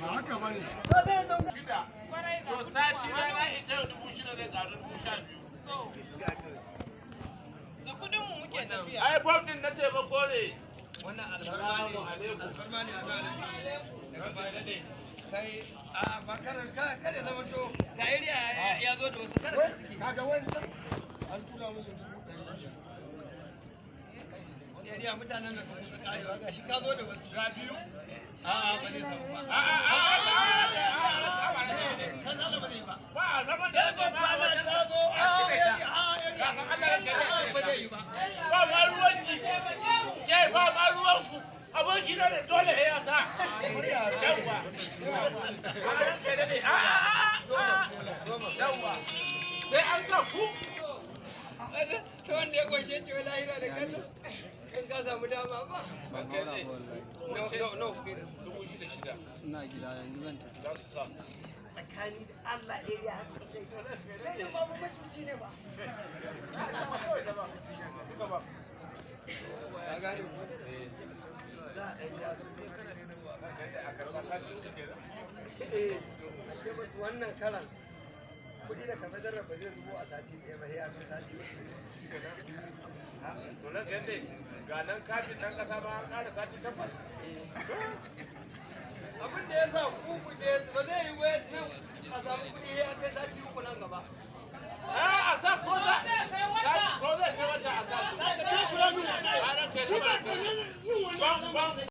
Ba haka ba ne. Shida. To sati rana ita yau 6,000 zai ƙaru 12,000. Da kudin mu muke tafiya. Ai fom din na taimako ne. Wannan alfarma ne, alfarma ne a gane. Kai, a ba karar kada zama to ga area ya zo da wasu kada ka ciki. Kaga wancan an tura musu 100,000. Area mutanen nan sun kusa karewa, ga shi ka zo da wasu. Ga biyu. A'a, ba zai samu ba. A'a, a'a, a'a, Kan Allah ba zai ba. ba a zaman da Ba ba ba ta zo a area, a area. Ba zai yi ba. Ba ma ruwanki. Ke ba ma ruwanku. Aboki na ne, dole ya sa. Yawwa. A ranka daɗe. A'a, a'a, a'a. Yawwa. Sai an sa ku. Ta wanda ya kwashe ce wai lahira da kallo. Kan ka samu dama ba. No, no, kai da su. 6,600. Ina gida yanzu zan tafi. Za su sa. Tsakani da Allah, area haka kai. Kai ne ba mu mutunci ne ba. Ka gane ko? Za a ɗan ja su. Eh, ashe ba su wannan karan. Kuɗi da kafa zarra ba zai zubo a sati ɗaya ba, sai ya kai sati uku. To nan yadda ga nan katin ɗan ƙasa ba an ƙara sati 8. Abin da ya sa ku kuje ba zai yi wai nan a samu kuɗi ya kai sati 3 nan gaba.